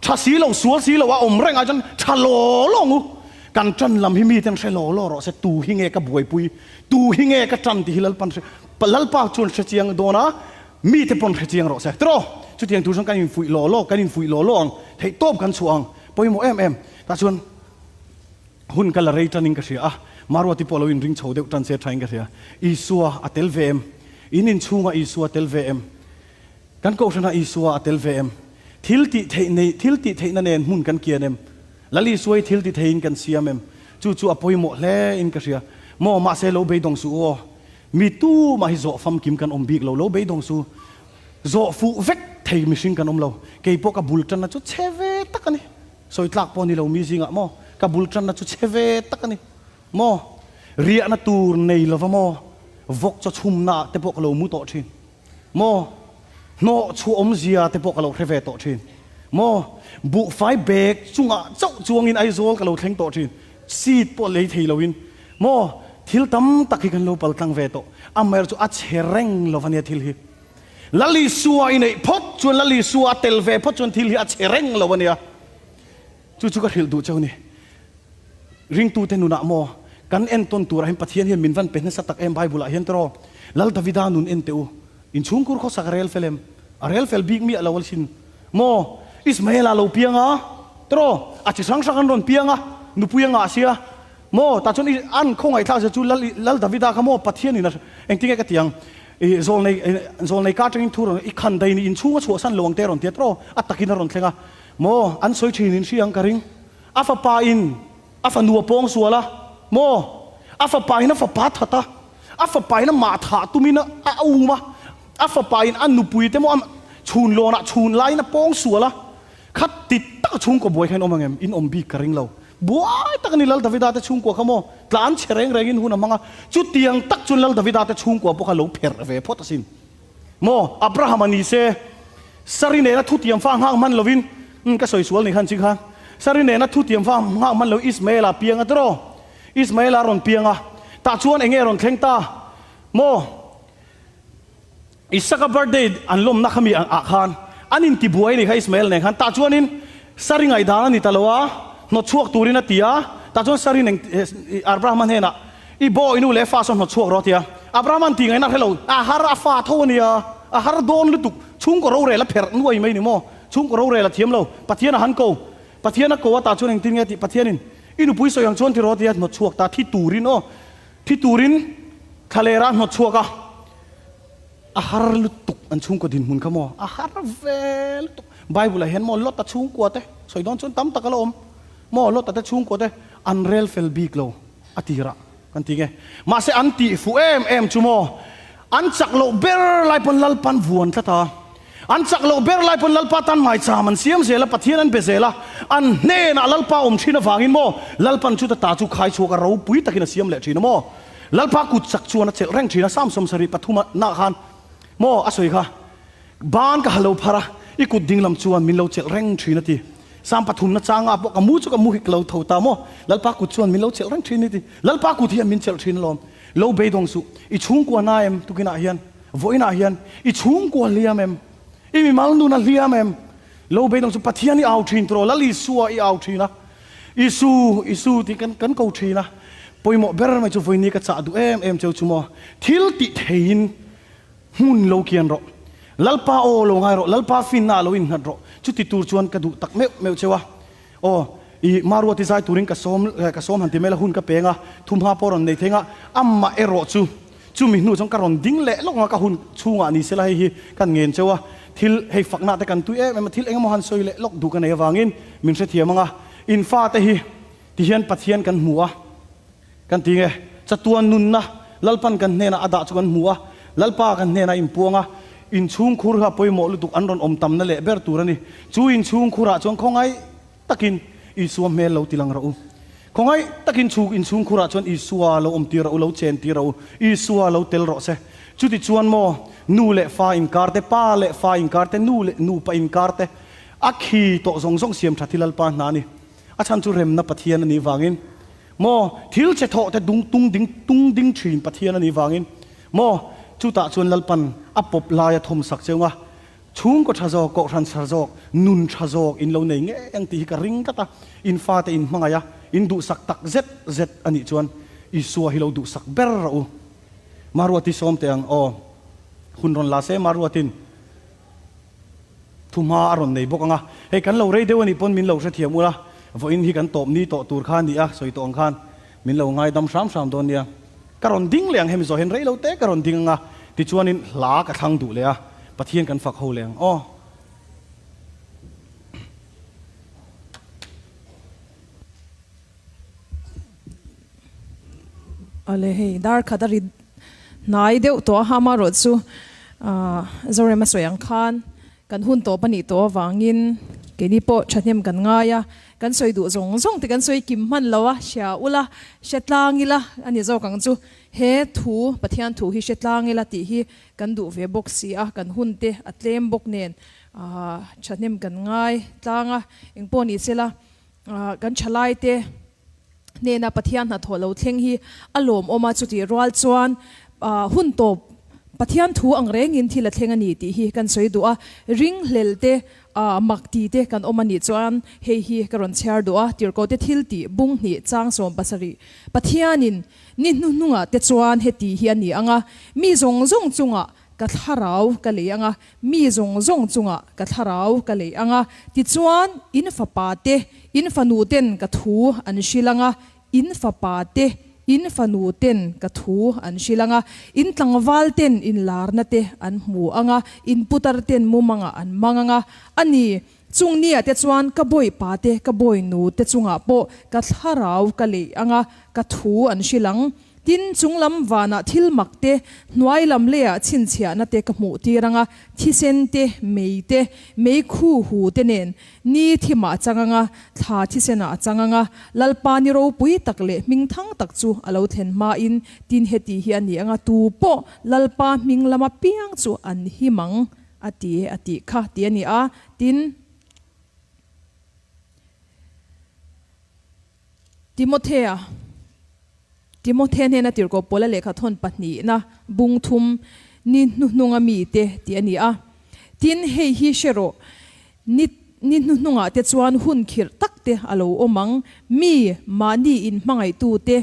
tha si lo sual si lo a awm reng ai chuan tha law lawng u. Kan tan lam hi miten hre law law rawh se, tu hi nge ka buaipui, tu hi nge ka tan tih hi Lalpan hre, Lalpa chuan hre chiang dawn a, mite pawn hre chiang rawh se, tiraw? Chutiang tur chuan kan infuih law law, kan infuih law law ang, theihtawp kan chhuah ang, pawimawh em em. Tah chuan. Hun ka la rei tanin ka hria a, Maruati pawh lo inring chho deuh tan se thain ka hria. Isua a tel ve em? In inchhungah Isua a tel ve em? Kan kohhranah Isua a tel ve em? Thil tih theih nei, thil tih theihna nen hmun kan kian em? Lal Isua hi thil ti theiin kan siam em? Chu chu a pawimawh hle in ka hria. Maw, mahse lo beidawng suh u aw. Mi tumah hi zawh famkim kan awm bik lo, lo beidawng su. Zawh fuh vek thei mihring kan awm lo. Kei pawh ka bul tanna chu chhe ve tak a ni. Sawi tlak pawh ni lo mi zingah maw ka bul tanna chu chhe ve tak a ni maw? Riahna tur nei lova maw vawk chaw chhumna ah te pawh ka lo mu tawh thin maw? Hnawh chhuah awmzia te pawh ka lo hre ve tawh thin maw? Buhfai bag chungah chauh chuangin Aizawl ka lo thleng tawh thin, seat pawh lei thei loin maw? Thil tam tak hi kan lo paltlang ve tawh, amaherawhchu a chhe reng lova nia thil hi. Lal Isua i neih phawt chuan, Lal Isua a tel ve phawt chuan thil hi a chhe reng lo a nia. Chu chu ka hrilh duh cheu ni. Ringtute nunah maw kan entawn turah hian Pathian hian min van pe nasa tak em Bible ah hian tiraw? Lal Davida nun en teh u. Inchhungkur khawsak a rel fel em? A rel fel bik miah lo alsin. Maw? Ismaela lo piang a, tiraw? A chi hrang hrang an rawn piang a, nupui a ngah sia. Maw? Tah chuan i an khawngaihthlak zia chu Lal Lal Davida kha maw Pathianin a engtin nge ka ti ang? I zawlnei zawlnei ka atangin thu rawn i khan daih ni inchhung a chhuahsan lo ang te a rawn ti a tiraw? A takin a rawn thleng a. Maw? An sawi thin in hria ang ka ring. A fapa in a fanu a pawng sual a. Maw? A fapa in a fapa that a. A fapa in a mah thah tumin a a um a. A fapa in a nupui te maw a chhun lawnah chhun laiin a pawng sual a. Kha ti tak a chhungkaw buai kha in awm ang em? In awm bik ka ring lo. Buai tak a ni Lal Davida te chhungkua kha maw? Tlan chhe reng rengin hun a hmang a, chutiang tak chuan Lal Davida te chhungkua pawh kha lo pherh ve phawt asin. Maw? Abraham a ni se, Sari nena thutiam fa nghak hman lovin, umm ka sawi sual ni khan chi khan, Sari nena thutiam fa nghak hman lo Ismaela a piang a tiraw? Ismaela a rawn piang a, tah chuan enge a rawn thleng ta? Maw? Isaka birthday an lawmna kha mi ah khan an intibuai a ni kha Ismael nen khan tah chuanin Sari ngaihdan a ni ta lo a, hnawt chhuak turin a ti a, tah chuan Sari nen Abrahama hnenah i baw i nu leh fa saw hnawt chhuak rawh a ti a, Abrahama an tih ngaihna a hre lo, a har a fa tho a nia, a har dawn lutuk, chhungkaw rorel a pherh nuai mai ni maw, chhungkaw rorel a thiam lo, Pathian a han ko, Pathian a ko a tah chuan engtin nge a tih, Pathianin i nupui sawi ang chuan ti rawh a ti a, hnawt chhuak ta thi turin aw, thi turin thlalera a hnawt chhuak a. A har lutuk an chhungkaw dinhmun kha maw? A har ve lutuk. Bible ah hian maw Lot-a chhungkua te sawi dawn chuan tam tak a la awm. Maw Lot-a te chhungkua te an rel fel bik lo a tirah kan ti nge. Mahse an tih fuh em em chu maw an chak loh ber lai pawn Lalpan vuan tlat a. An chak loh ber lai pawn Lalpa tan maicham an siam zel a, Pathian an be zel a. An hnenah Lalpa awm thin avangin maw Lalpan chuta ta chu khai chhuak a ropui takin a siam leh thin a maw. Lalpa kut chak chuan a chelh reng thin a, Sam 73 a nah khan maw a sawi kha, Ban ka ha lo phar a, i kut ding lam chuan min lo chelh reng thin a ti. Sam pathum na changa pawh ka mu chu ka mu hik lo tho ta maw, Lalpa kut chuan min lo chelh reng thin a ti. Lalpa kut hian min chelh thin alawm. Lo beidawng suh, i chhungkua na em tukinah hian, vawiinah hian i chhungkua hliam em? I mimal nun a hliam em? Lo beidawng suh, Pathian i au thin tawh, Lal Isua i au thin a. Isu, Isu tih kan kan ko thin a, pawimawh ber mai chu vawiini ka chah duh em em cheu chu maw, thil tih theiin hmun lo kian rawh. Lalpa aw lo ngai rawh, Lalpa finna ah lo innghat rawh. Chuti tur chuan ka duh tak meuh meuh cheu a. Aw, i Maruati zai turin ka sawm, ka sawm han ti mai la, hun ka peng a, thumhma pawh rawn nei thei nga, amah erawh chu chumi hnu chuan ka rawn ding leh lawk anga ka hun chhungah ni sela hei hi kan ngen cheu a, thil hei fakna te kan tui em em a, thil engemaw han sawi leh lawk duh ka nei avangin min hrethiam anga, in fate hi tihian Pathian kan hmu a, kan ti nge, chatuan nunna Lalpan kan hnenah a dah chu kan hmu a, Lalpa kan hnenah inpuang a, inchhungkhur kha pawimawh lutuk an rawn awm tamna leh ber tur a ni. Chu inchhungkhurah chuan khawngaih takin Isua hmel lo tilang rawh u. Khawngaih takin chu inchhungkhurah chuan Isua lo awm tir rawh u, lo chen tir rawh u, Isua lo tel rawh se. Chutichuan maw, nu leh fa inkar te, pa leh fa inkar te, nu leh nupa inkar te, a khi tawh zawng zawng siam tha thi Lalpa hna a ni. A chhan chu remna Pathian a nih vangin maw, thil che thawh te dung tung ding tung ding thin Pathian a nih vangin maw, chutah chuan Lalpan a pawp laia thawm sak cheu nga, chhungkaw tha zawk, kohhran chhar zawk, nun tha zawk in lo nei ngei ang tih hi ka ring tlat a, in fate in hmangaih a, in duhsak tak zet zet a nih chuan Isua hi lo duhsak ber rawh u. Maruati sawm teh ang aw, hun rawn la se Maruatin. Thuhma a rawn nei bawk ang a, hei kan lo rei deuh a nih pawn min lo hrethiam ula, vawiin hi kan tawp ni tawh tur kha a ni a, sawi tawh ang khan min lo ngaidam hram hram dawn nia. Ka rawn ding leh ang hemi zawh hian rei lo te ka rawn ding ang a, tichuanin hla ka thlang duh leh a, Pathian kan fak ho leh ang aw. Awle hei dar khat a ri hnai deuh tawh a amarawh chu Zorema sawi ang khan kan hun tawp a nih tawh avangin keini pawh thahnem kan ngai a, kan sawi duh zawng zawng te kan sawi kim hman lo a, hria ula hre tlang ila a ni zawk ang chu. He thu Pathian thu hi hre tlang ila tih hi kan duh ve bawk si a, kan hun te a tlem bawk nen thahnem kan ngai tlang a, engpawh ni sela. Kan thalaite hnena Pathian hnathawh lo thleng hi a lawmawm a, chutih rual chuan hun tawp Pathian thu ang rengin thil a thleng a ni tih hi kan sawi duh a, ringhlel te, mak ti te kan awm a nih chuan hei hi ka rawn chhiar duh a, Tirhkohte thil tih bung hnih chang 70 Pathianin ni hnuhnungah te chuan heti hi a ni ang a, mi zawng zawng chungah Ka thlarau ka lei ang a, mi zawng zawng chungah ka thlarau ka lei ang a, tichuan in fapa te, in fanu ten ka thu an hrilh ang a, in fapa te, in fanu ten ka thu an hrilh ang a, in tlangval ten in larna te an hmu ang a, in putar ten mumangah an mang ang a, a ni, chung nia te chuan ka bawipa te, ka bawinu te chungah pawh ka thlarau ka lei ang a, ka thu an hrilh ang. Tin, chung lam vanah thil mak te, hnuai lam leiah chhinchhiahna te ka hmuh tir ang a, thisen te, mei te, mei khu hu te nen ni thimah a chang ang a, thla thisenah a chang ang a, Lalpa ni ropui tak leh hming thang tak chu a lo thlen hmain tin heti hi a ni ang a, tu pawh Lalpa hming lama piang chu an him ang, a ti e a tih kha ti a ni a, tin. Timothea, Timothea hnena tirhkoh Paula lehkha thawn pahnihna bung thum ni hnuhnunga mite tih a ni a. Tin, hei hi hre rawh, ni ni hnuhnungah te chuan hun khirh tak te a lo awm ang, mi mahni inhmangaihtu te,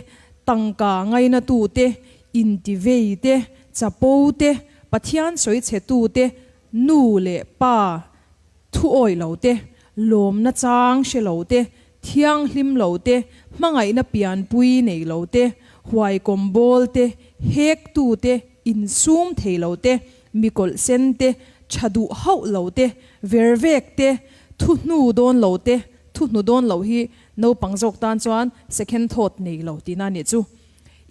tangka ngainatu te, intivei te, chapo te, Pathian sawichhetu te, nu leh pa Thu awih lo te, lawmna chang hre lo te, thianghlim lo te, hmangaihna pianpui nei lo te, huaikawm bawl te, hek tu te, insum thei lo te, mikawlh sen te, tha duh hauh lo te, vervek te, thu hnu dawn lo te, thu hnu dawn lo hi naupang zawk tan chuan second thought nei lo tihna a nih chu.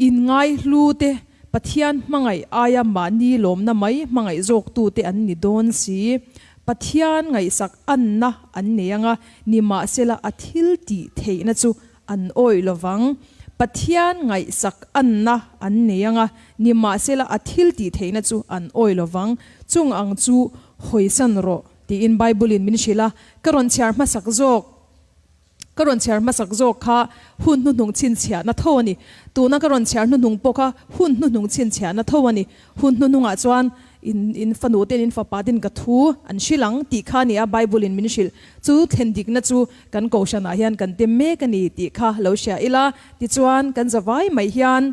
Inngaihlu te, Pathian hmangaih aia mahni lawmna mai hmangaih zawktute an ni dawn si. Pathian ngaihsak anna an nei anga, nimahsela a thil tih theihna chu an awih lovang. Pathian ngaihsak anna an nei anga, nimahsela a thil tih theihna chu an awih lovang. Chung ang chu hawisan rawh, tiin Bible-in min hrilh a, ka rawn chhiar hmasak zawk. Ka rawn chhiar hmasak zawk kha hun hnuhnung chhinchhiahna tho a ni. Tuna ka rawn chhiar hnuhnung pawh kha hun hnuhnung chhinchhiahna tho a ni. Hun hnuhnungah chuan in in fanu ten in fapa ten ka thu an hrilh ang tih kha a ni a, Bible in min hrilh. Chu thlen dikna chu kan kohhranah hian kan tem mek a ni tih kha lo hria ila. Tichuan kan zavai mai hian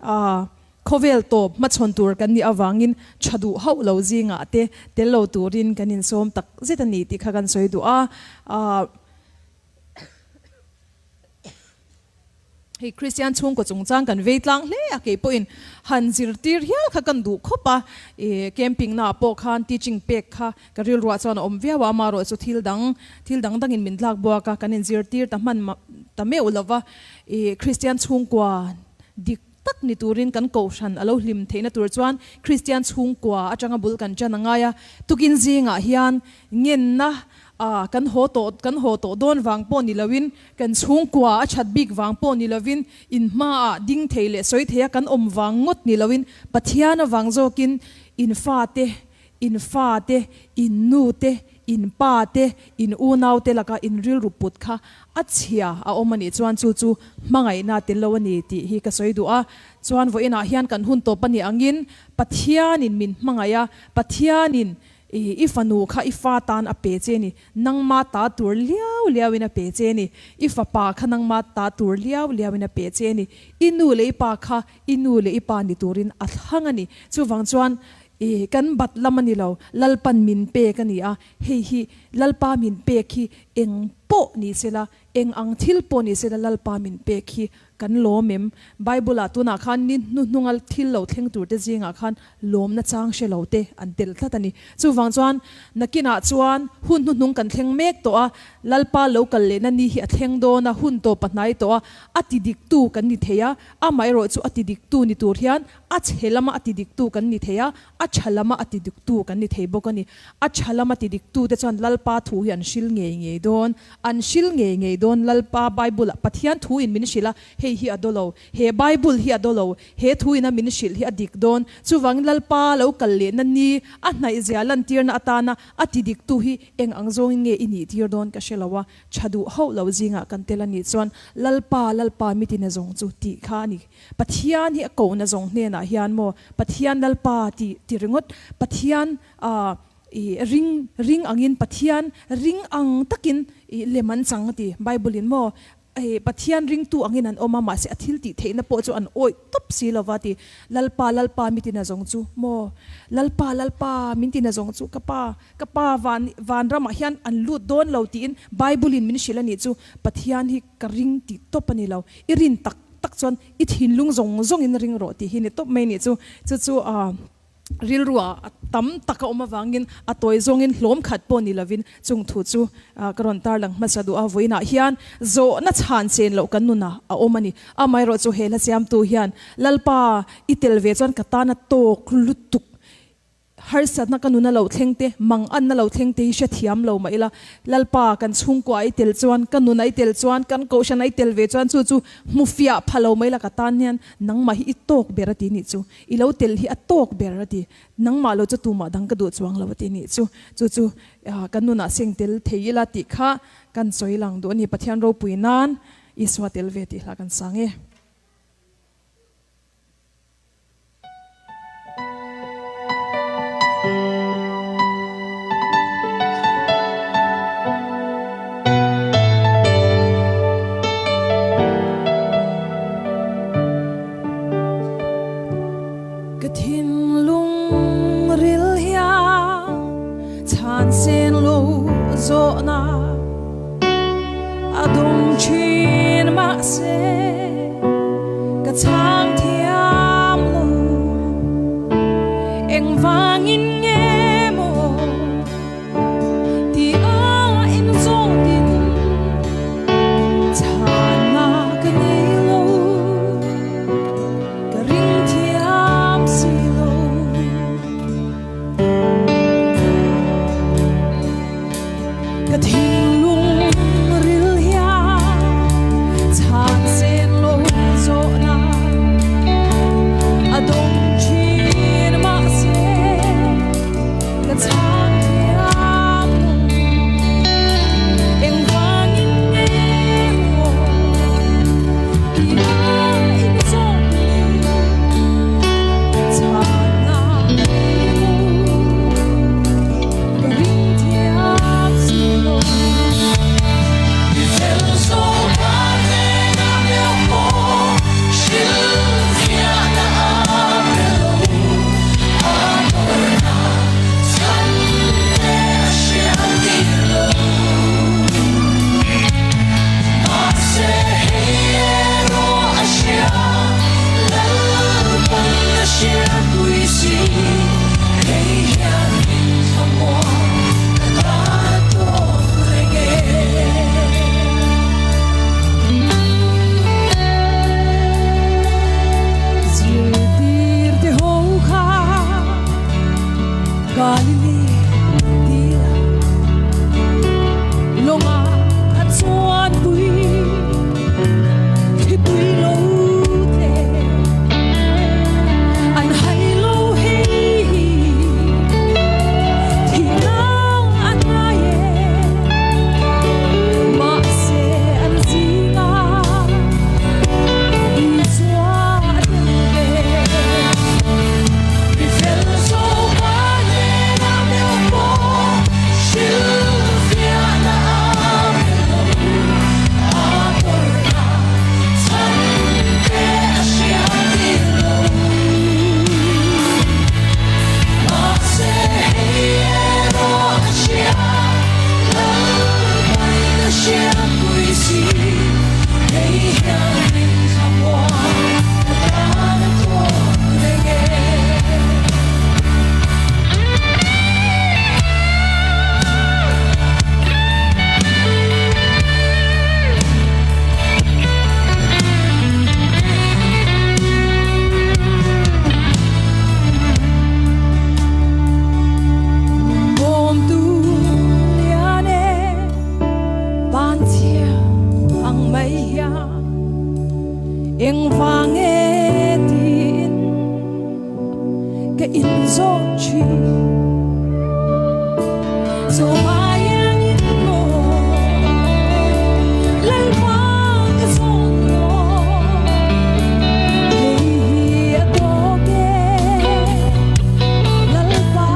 aah. Khawvel tawp hmachhawn tur kan nih avangin tha duh hauh lo zingah te tel lo turin kan insawm tak zet a ni tih kha kan sawi duh a. Hei Kristian chhungkaw chungchang kan vei tlang hle a, kei pawhin han zirtir hial kha kan duh khawp a, ih camping naah pawh khan teaching pek kha ka rilruah chuan a awm viau a, amaherawh chu thil dang thil dang dangin min tlak buak a, kan inzirtir ta hman ta meuh lo va, ih Kristian chhungkua dik tak ni turin kan kohhran a lo hlim theihna tur chuan Kristian chhungkua atanga bul kan ṭan a ngai a, tukin zingah hian ngenna a kan haw tawh kan haw tawh dawn vang pawh ni loin kan chhungkua a that bik vang pawh ni lovin in hmaah ding thei leh sawi theia kan awm vang ngawt ni loin Pathian avang zawkin in fate in fate in nute in pa te in unau te laka in rilru put kha a chhia a awm a nih chuan chu chu hmangaihna tel lo a ni tih hi ka sawi duh a. Chuan vawiinah hian kan hun tawp a nih angin Pathianin min hmangaih a, Pathianin I fanu kha i fa tan a pe che ni, nangma ta tur liau liauin a pe che ni, i fapa kha nangma ta tur liau liauin a pe che ni, i nu leh i pa kha i nu leh i pa ni turin a thlang a ni. Chuvang chuan i kan bat lam a ni lo, Lalpan min pek a ni a, hei hi Lalpa min pek hi eng pawh ni sela, eng ang thil pawh ni sela Lalpa min pek hi Kan lawm em? Bible-ah tunah khan ni hnuhnunga thil lo thleng turte zingah khan lawmna chang hre lo te an tel tlat a ni. Chuvang chuan nakinah chuan hun hnuhnung kan thleng mek tawh a, Lalpa lo kal lehna ni hi a thleng dawn a, hun tawp a hnai tawh a, a ti diktu kan ni thei a, amaherawh chu a ti diktu ni tur hian a chhe lama a ti diktu kan ni thei a, A tha lama a ti diktu kan ni thei bawk a ni. A tha lama ti diktute chuan Lalpa thu hi an hril ngei ngei dawn. An hril ngei ngei dawn. Lalpa Bible ah Pathian thu in min hrilh a, hei hi a daw lo. He Bible hi a daw lo. He thu in a min hrilh hi a dik dawn. Chuvangin Lalpa lo kal lehna ni a hnaihzia lantirna atana a ti diktu hi eng ang zawngin nge i nih tir dawn ka hre lo a. Tha duh hauh lo zingah kan tel a nih chuan Lalpa, Lalpa mitin a zawng chu tih kha a ni. Pathian hi a kohna zawng hnenah hian maw Pathian Lalpa tih ti ringawt, Pathian ah i ring ring angin Pathian ring ang takin i lem an chang a ti. Bible in maw i Pathian ringtu angin an awm a, mahse a thil tih theihna pawh chu an awih tawp si lova ti. Lalpa Lalpa mi tina zawng chu maw Lalpa Lalpa min tina zawng chu ka pa ka pa van vanramah hian an lut dawn lo tiin Bible in min hrilh a nih chu. Pathian hi ka ring tih tawp a ni lo. I rin tak tak chuan i thinlung zawng zawngin ring rawh tih hi ni tawp mai nih chu. Chu chu a rilruah a tam tak a awm avangin a tawi zawngin hlawm khat pawh ni lovin chung thu chu ka rawn tarlang hmasa duh a. Vawiinah hian zawhna chhan chen loh kan nunah a awm a ni. Amaherawhchu chu he hla siamtu hian Lalpa i tel ve chuan ka tan a tawk lutuk. Harsatna ka nuna lo thleng te, manganna lo thleng te hi hrethiam lo mah ila, Lalpa, kan chhungkua i tel chuan, ka nuna i tel chuan, kan kohhrana i tel ve chuan chu chu hmu fiah pha lo mai la ka tan hian nangmah hi i tawk ber a ti nih chu, i lo tel hi a tawk ber a ti, nangmah lo chu tumah dang ka duh chuang lo a ti nih chu, chu chu kan nunah seng tel thei ila tih kha kan sawi lang duh a ni, Pathian ropui nan Isua tel ve tih hla kan sang e. Ka thinlung ril hian chhan sen lo zawhna a dawng thin mahse ka chhang thiam lo engvangin nge maw ti a inzawtin chhanna ka nei lo ka ring thiam si lo. Ka thinlung ril hian chhan sen lo zawhna a dawng thin mahse zawn thin. Zawma iangin maw Lalpa ka zawn rawh. Hei hi a tawk e Lalpa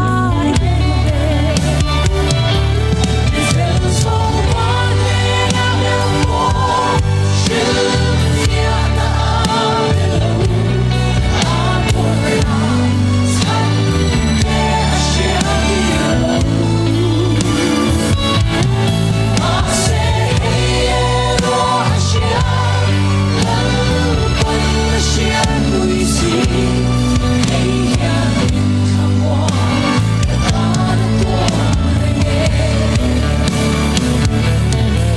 i tel ve. Mi fel zawma hnena meuh pawh hrilhfiahna a pe lo. A tawrhna chhan te a hriattir lo. Mahse hei erawh a hria, Lalpan a hriatpui si. Hei hian min thlamuan ka tan a tuar reng e.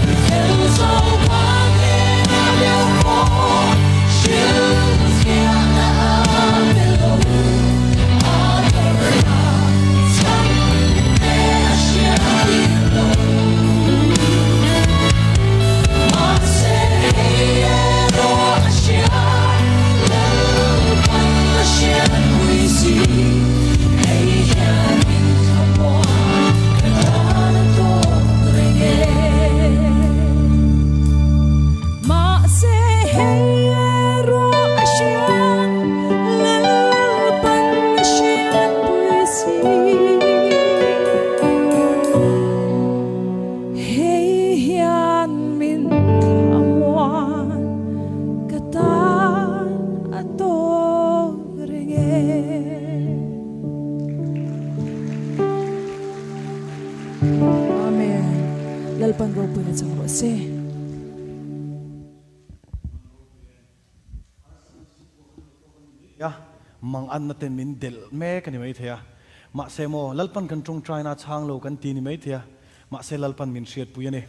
Mi fel zawma hnena meuh pawh hrilhfiahna a pe lo. A tawrhna chhan te a hriattir lo. Mahse hei erawh a hria, Lalpan a hriatpui si. Hei hian min thlamuan ka tan a tawk reng e. Mahse hei erawh a hria, Lalpan a hriatpui si. Hei hian min thlamuan ka tan a tawk reng e. Amen. Lalpan ropuina chang rawh se. A, mang anna ten min delh mek a ni maithei a. Mahse maw, Lalpan kan tawngtaina a chhang lo kan ti ni maithei a, mahse Lalpan min hriatpui a ni.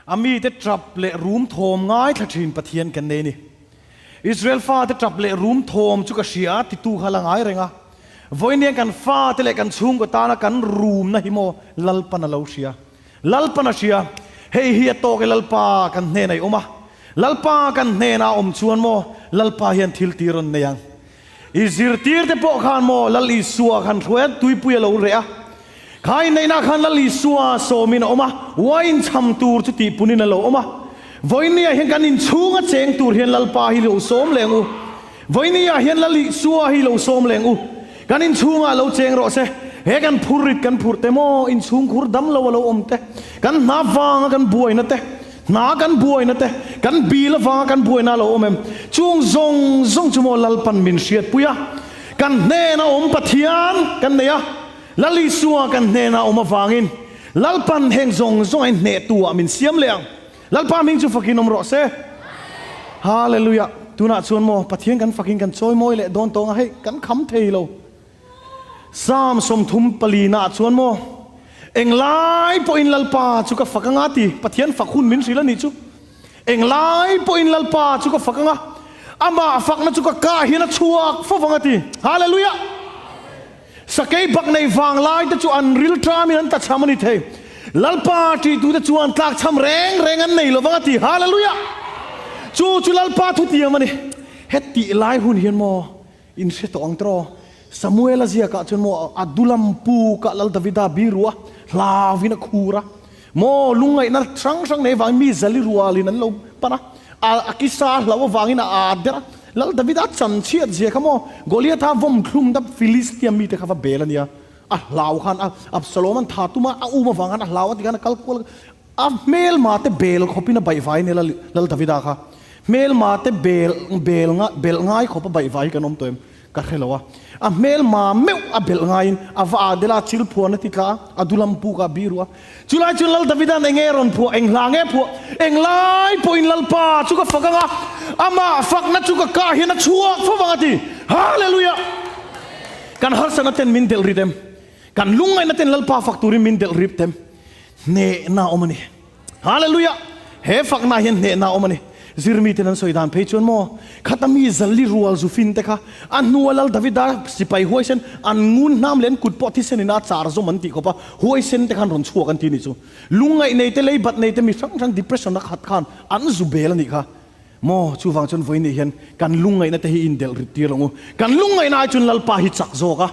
A mite tap leh rum thawm ngaithla thin Pathian kan nei a ni. Israel fate tap leh rum thawm chu ka hria a titu kha la ngai reng a. Vawiin kan fate leh kan chhungkaw tana kan rumna hi maw Lalpan a lo hria. Lalpan a hria, Hei hi a tawk e Lalpa kan hnenah i awm a, Lalpa kan hnenah a awm chuan maw Lalpa hian thil ti rawn nei ang. I zirtirte pawh khan maw Lal Isua khan hruai a, tuipui a lo reh a. Kha inneihna khan Lal Isua sawmin a awm a, wine chham tur chu tihpunin a lo awm a. Vawinia hian kan inchhunga cheng tur hian Lalpa hi lo sawm leh ang u. Vawinia hian Lal Isua hi lo sawm leh ang u. Kan inchhungah lo cheng rawh se. He kan phurrit kan phurh te maw, inchhung khur dam lo a lo awm te, kan hna vanga kan buaina te, hna kan buaina te, kan bil avanga kan buaina a lo awm em? Chung zawng zawng chu maw Lalpan min hriatpui a, kan hnena awm Pathian kan nei a, Lal Isua kan hnena awm avangin Lalpan heng zawng zawng a inhnehtu ah min siam leh ang. Lalpa hming chu fakin awm rawh se. Hallelujah. Tunah chuan maw Pathian kan fakin kan chawi mawi leh dawn tawng a, hei kan kham thei lo. Psalm 34 naah chuan maw Englai pawhin Lalpa chu ka fak anga ti Pathian fak hun min hrilh a nih chu. Englai pawhin Lalpa chu ka fak anga, amah fakna chu ka kah hian a chhuak fo vang a ti. Hallelujah. Sakei bak nei vang lai te chu an ril ṭamin an tachham a ni thei. Lalpa ṭihtute chuan tlakchham reng reng an nei lovang a ti. Hallelujah! Chu chu Lalpa thutiam a ni. Hetih lai hun hian maw in hre tawh ang tiraw? Samuela ziakah chuan maw Adulam pu kah Lal Davida biru a, hlauvin a khur a. Maw lungngaihna hrang hrang nei vangin mi zali rualin an lo pan a, a kisa a hlauh avangin a ât der a. Lal Davida chan chhiat zia kha maw Goliatha vawm thlum dap Filistia mite kha va bel a nia. A hlau khan a Absalom an tha tum a, a um avang khan a hlau a ti khan a kal kual a. A hmelma te bel khawpin a baihvai a nia Lal Davida kha. Hmelma te bel bel belh ngai khawp a baihvai hi kan awm tawh em? Ka hre lo a, a hmel ma meuh a belh ngaiin a va ah dela chil phuan a ti tla a, a dulam puk a biru a. Chulai chuan Lal Davida'n eng nge rawn phuah, eng hla nge phuah, eng lai pawhin Lalpa chu ka fak ang a, amah fakna chu ka kah hian a chhuak fo vang a ti. Hallelujah! Kan harsatna ten min delh rit em? Kan lungngaihna ten Lalpa fak turin min delh rip tem? Hnehna a awm a ni. Hallelujah! He fakna hian hnehna a awm a ni. Zirmi ten an sawi dan phei chuan maw, khata mi zali rual zufin te kha a hnua Lal Davida sipai huaisen an ngun hnam leh an kut pawh thisen in a char zawm an tih khawp a, huaisen te khan rawn chhuak an ti ni chu. Lungngaih nei te, leibat nei te, mi hrang hrang depression a khat khan an zu bel a nih kha. Maw, chuvang chuan vawiin nih hian kan lungngaihna te hi indelh rit tir ang u. Kan lungngaihna ai chuan Lalpa hi chak zawk a.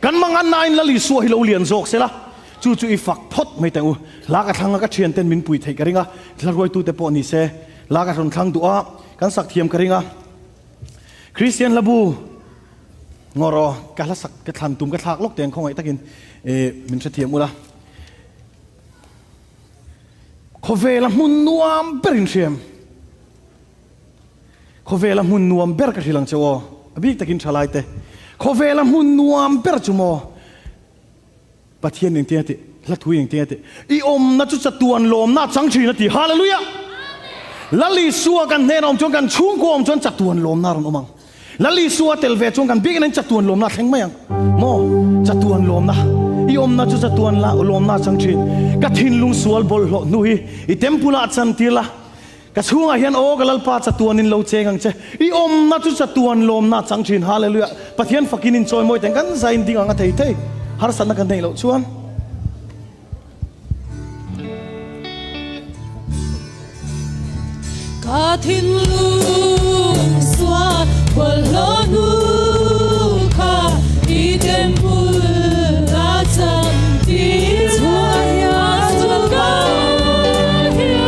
Kan mangan nain Lal Isua hi lo lian zawk sela, chu chu i fak phawt mai teh u. Hla ka thlang a, ka thianten min pui theih ka ring a, hla ruaitute pawh ni se, hla ka rawn thlang duh a, kan sak thiam ka ring a. Kristian hlabu ngawr aw, ka hla sak ka thlan tum ka thlak lawk teng khawngaih takin min hrethiam ula. Khawvela hmun nuam ber in hriam. Khawvela hmun nuam ber ka hrilh ang che aw, a bik takin thalai te. Khawvela hmun nuam ber chu maw? Pathian engtin a tih? Hla thu engtin a tih? I awmna chu chatuan lawmna a chang thin a ti. Hallelujah! Lal Isua kan hnenah awm chuan kan chhungkua awm chuan chatuan lawmna a rawn awm ang. Lal Isua tel ve chuan kan biakinn in chatuan lawmna a thleng mai ang maw? Chatuan lawmna, i awmna chu chatuan lawmna a chang thin. Ka thinlung sual bawlhhlawh hnu hi i temple ah chan tir la, ka chhungah hian aw ka Lalpa chatuan in lo cheng ang che. I awmna chu chatuan lawmna a chang thin. Hallelujah! Pathian fakin in chawi mawi teng kan zain ding ang a thei thei. Harsatna kan neih loh chuan. Ka thinlung sual bawlhhlawh hnu kha i temple a cham tir chhungah hian chhungah hian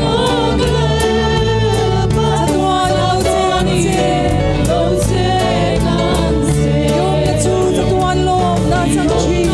aw ka Lalpa chatuan lo cheng ang che lo cheng ang che I awmna chu chatuan lawmna chang thin.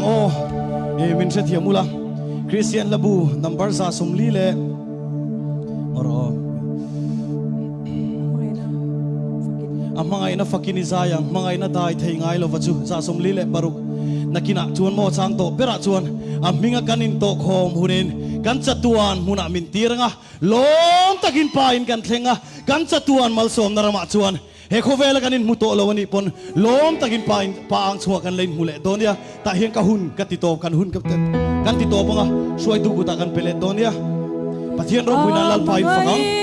ang aw. I min hrethiam ula. Kristian Labu number 140 leh or aw. A hmangaihna fakin i zai ang, hmangaihna dai thei ngai lova chu 46 nakinah chuan maw chang tawh berah chuan a hminga kan intawhkhawm hunin kan chatuan hmunah min tir ang a, lawm takin pa in kan thleng a, kan chatuan malsawmna ramah chuan He khawvela kan inhmu tawh lo a nih pawn lawm takin pa in pa ang chhuah kan la inhmu leh dawn nia. Tah hian ka hun ka ti tawp kan hun ka kan ti tawp ang a, hruaitu kutah kan pe leh dawn nia. Pathian ropui nan Lalpa in fak ang.